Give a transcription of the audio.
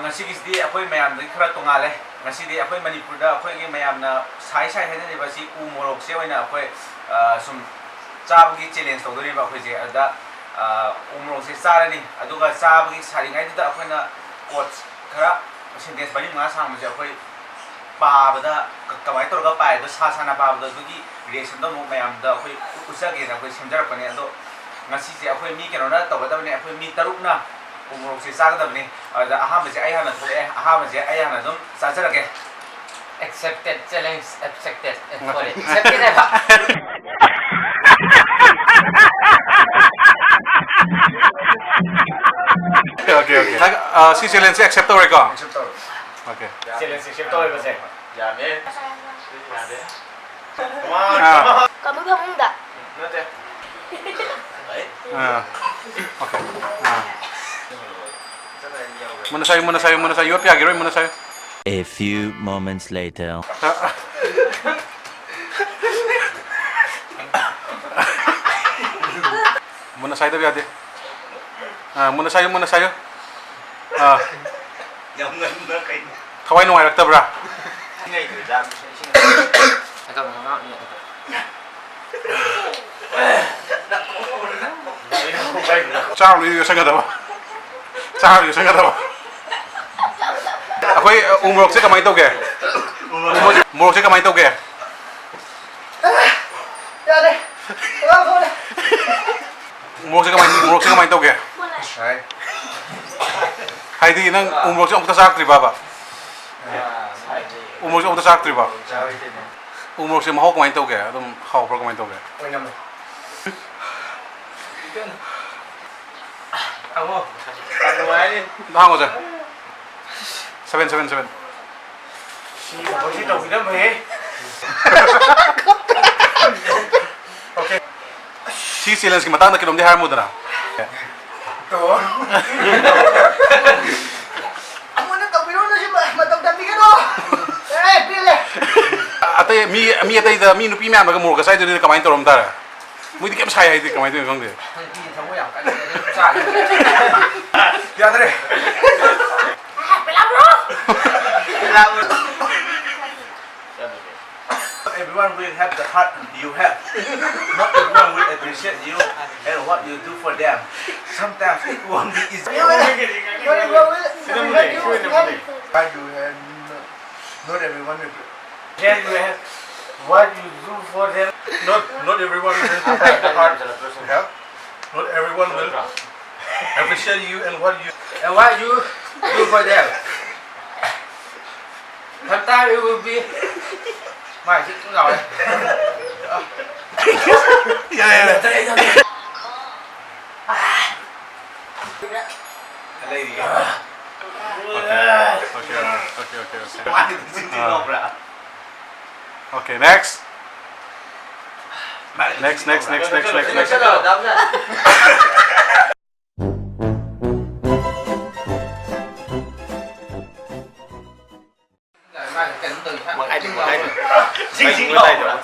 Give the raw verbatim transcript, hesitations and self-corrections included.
ꯉꯁꯤꯒꯤꯁꯤꯗꯤ ꯑꯩꯈꯣꯏ ꯃꯌꯥꯝꯗꯒꯤ ꯈꯔ ꯇꯣꯉꯥꯜꯂꯦ꯫ ꯉꯁꯤꯗꯤ ꯑꯩꯈꯣꯏ ꯃꯅꯤꯄꯨꯔꯗ ꯑꯩꯈꯣꯏꯒꯤ ꯃꯌꯥꯝꯅ ꯁꯥꯏ ꯁꯥꯏ ꯍꯥꯏꯅꯔꯤꯕ ꯑꯁꯤ ꯎ ꯃꯣꯔꯣꯛꯁꯦ ꯑꯣꯏꯅ ꯑꯩꯈꯣꯏ, ꯑ, ꯁꯨꯝ ꯆꯥꯕꯒꯤ ꯆꯦꯂꯦꯟꯖ ꯇꯧꯗꯣꯔꯤꯕ ꯑꯩꯈꯣꯏꯁꯦ꯫ ꯑꯗꯨꯗ, ꯑ, ꯎ ꯃꯣꯔꯣꯛꯁꯦ ꯆꯥꯔꯅꯤ, ꯑꯗꯨꯒ ꯆꯥꯕꯒꯤ ꯁꯥꯔꯤꯉꯩꯗꯨꯗ ꯑꯩꯈꯣꯏꯅ ꯀꯣꯠꯁ ꯈꯔ, ꯁꯦꯟꯇꯦꯟꯁ ꯃꯔꯤ ꯃꯉꯥ ꯁꯥꯡꯕꯁꯦ ꯑꯩꯈꯣꯏ ꯄꯥꯕꯗ ꯀ-, ꯀꯃꯥꯏꯅ ꯇꯧꯔꯒ ꯄꯥꯏ, ꯑꯗꯣ ꯁꯥ ꯁꯥꯅ ꯄꯥꯕꯗꯣ ꯑꯗꯨꯒꯤ ꯔꯤꯌꯦꯛꯁꯟꯗꯣ ꯑꯃꯨꯛ ꯃꯌꯥꯝꯗ ꯑꯩꯈꯣꯏ ꯎꯠꯆꯒꯦꯅ ꯑꯩꯈꯣꯏ ꯁꯦꯝꯖꯔꯛꯄꯅꯦ꯫ ꯑꯗꯣ ꯉꯁꯤꯁꯦ ꯑꯩꯈꯣꯏ ꯃꯤ ꯀꯩꯅꯣꯅ ꯇꯧꯒꯗꯕꯅꯦ, ꯑꯩꯈꯣꯏ ꯃꯤ ꯇꯔꯨꯛꯅ ꯎ ꯃꯣꯔꯣꯛꯁꯦ ꯆꯥꯒꯗꯕꯅꯤ꯫ ꯑꯗꯨꯗ ꯑꯍꯥꯟꯕꯁꯦ ꯑꯩ ꯍꯥꯟꯅ ꯊꯣꯛꯂꯛꯑꯦ, ꯑꯍꯥꯟꯕꯁꯦ ꯑꯩ ꯍꯥꯟꯅ ꯑꯗꯨꯝ ꯆꯥꯖꯔꯒꯦ꯫ Accepted challenge, accepted. ꯑꯦ, sorry, accepted ꯍꯥꯏꯕ꯫ Okay, okay, okay. ꯅꯪ, ꯑ, ꯁꯤ ꯆꯦꯂꯦꯟꯖꯁꯦ ꯑꯦꯛꯁꯦꯞ ꯇꯧꯔꯦꯀꯣ? ꯑꯦꯛꯁꯦꯞ ꯇꯧꯔꯦ꯫ Okay. ꯆꯦꯂꯦꯟꯖ ꯑꯦꯛꯁꯦꯞ ꯇꯧꯔꯦꯕꯁꯦ꯫ ꯌꯥꯝꯃꯦ꯫ ꯌꯥꯗꯦ꯫ ꯑꯥ꯫ ꯀꯥꯃꯨ ꯐꯃꯨꯡꯗ꯫ ꯅꯠꯇꯦ꯫ ꯑꯥ꯫ Okay. ꯑꯥ꯫ ꯃꯨꯟꯅ ꯁꯥꯏꯌꯨ, ꯃꯨꯟꯅ ꯁꯥꯏꯌꯨ, ꯃꯨꯟꯅ ꯁꯥꯏꯌꯨ꯫ ꯌꯣꯠꯄ ꯌꯥꯈꯤꯔꯣꯏ, ꯃꯨꯟꯅ ꯁꯥꯏꯌꯨ꯫ A few moments later. ꯃꯨꯟꯅ ꯁꯥꯏꯗꯕ ꯌꯥꯗꯦ꯫ ꯑꯥ, ꯃꯨꯟꯅ ꯁꯥꯏꯌꯨ, ꯃꯨꯟꯅ ꯁꯥꯏꯌꯨ꯫ ꯑꯥ꯫ ꯌꯥꯝ ꯉꯟꯕ꯭ꯔꯥ ꯀꯩꯅꯣ? ꯊꯋꯥꯏ ꯅꯨꯡꯉꯥꯏꯔꯛꯇꯕ꯭ꯔꯥ? ꯏꯁꯤꯡ ꯂꯩꯇ꯭ꯔꯦ, ꯖꯥꯔ ꯏꯁꯤꯡ ꯂꯩꯇ꯭ꯔꯦ꯫ ꯆꯥꯔꯨꯅꯨ, ꯌꯣꯠꯁꯟꯒꯗꯕ꯫ ꯆꯥꯔꯨꯅꯨ, ꯌꯣꯠꯁꯟꯒꯗꯕ꯫ ꯑꯩꯈꯣꯏ, ꯎ ꯃꯣꯔꯣꯛꯁꯦ ꯀꯃꯥꯏꯅ ꯇꯧꯒꯦ? ꯎ ꯃꯣꯔꯣꯛ-, ꯃꯣꯔꯣꯛꯁꯦ ꯀꯃꯥꯏꯅ ꯇꯧꯒꯦ? ꯌꯥꯔꯦ꯫ ꯑꯉꯥꯡ ꯐꯨꯔꯦ꯫ ꯎ ꯃꯣꯔꯣꯛꯁꯦ ꯀꯃꯥꯏ-, ꯎ ꯃꯣꯔꯣꯛꯁꯦ ꯀꯃꯥꯏꯅ ꯇꯧꯒꯦ? ꯍꯥꯏ꯫ ꯍꯥꯏꯗꯤ ꯅꯪ ꯎ ꯃꯣꯔꯣꯛꯁꯦ ꯑꯃꯨꯛꯇ ꯆꯥꯔꯛꯇ꯭ꯔꯤꯕꯕ? ꯎ ꯃꯣꯔꯣꯛꯁꯦ ꯑꯃꯨꯛꯇ ꯆꯥꯔꯛꯇ꯭ꯔꯤꯕꯣ? ꯆꯥꯔꯛꯇꯦꯅꯦ꯫ ꯎ ꯃꯣꯔꯣꯛꯁꯦ ꯃꯍꯥꯎ ꯀꯃꯥꯏꯅ ꯇꯧꯒꯦ? ꯑꯗꯨꯝ ꯍꯥꯎꯕ꯭ꯔꯥ, ꯀꯃꯥꯏꯅ ꯇꯧꯒꯦ? ꯑꯣꯏꯅꯝꯃꯦ꯫ ꯍꯪꯉꯣ꯫ ꯑꯝꯇ ꯍꯪꯉꯣꯁꯦ꯫ Seven, seven, seven. ꯁꯤ ꯊꯕꯛꯁꯤ ꯇꯧꯕꯤꯔꯝꯃꯦꯍꯦ꯫ Okay. ꯁꯤ ꯆꯦꯂꯦꯟꯖꯀꯤ ꯃꯇꯥꯡꯗ ꯀꯩꯅꯣꯝꯗꯤ ꯍꯥꯏꯔꯝꯃꯨꯗꯅ꯫ ꯑꯃꯨꯛ ꯍꯟꯅ ꯇꯧꯕꯤꯔꯣꯅꯨ, ꯁꯤ ꯃ-, ꯃꯇꯧ ꯇꯝꯕꯤꯒꯅꯨ꯫ ꯑꯦ, ꯄꯦꯜꯂꯦ꯫ ꯑꯇꯩ ꯃꯤ, ꯃꯤ ꯑꯇꯩꯗ, ꯃꯤ ꯅꯨꯄꯤ ꯃꯌꯥꯝꯅꯒ ꯃꯣꯔꯣꯛꯀ ꯆꯥꯏꯗꯨꯗꯤ ꯀꯃꯥꯏꯅ ꯇꯧꯔꯝ ꯇꯥꯔꯦ? ꯃꯣꯏꯗꯤ ꯀꯩꯝ ꯁꯥꯏ ꯍꯥꯏꯗꯦ, ꯀꯃꯥꯏꯅ ꯇꯧꯔꯤꯅꯣ ꯈꯪꯗꯦ꯫ ꯅꯨꯄꯤ ꯊꯃꯣꯏ ꯌꯥꯝ ꯀꯟꯕꯅꯦ, ꯑꯗꯨꯝ ꯆꯥꯏ꯫ ꯌꯥꯗ꯭ꯔꯦ꯫ Everyone will have the heart you have. Not everyone will appreciate you and what you do for them. Sometimes it won't be easy. Why you have not everyone will appreciate what you do for them. Not not everyone will have the heart you have. Not everyone will appreciate you and what you and what you do for them. Sometimes it will be. Mai, chị cũng giỏi. Yeah, yeah. Lady. Okay, okay, okay, okay. Why did you do that? Okay, next. Next, next, next, next, next, next. Một hai đừng một hai đừng. Dính dính vào.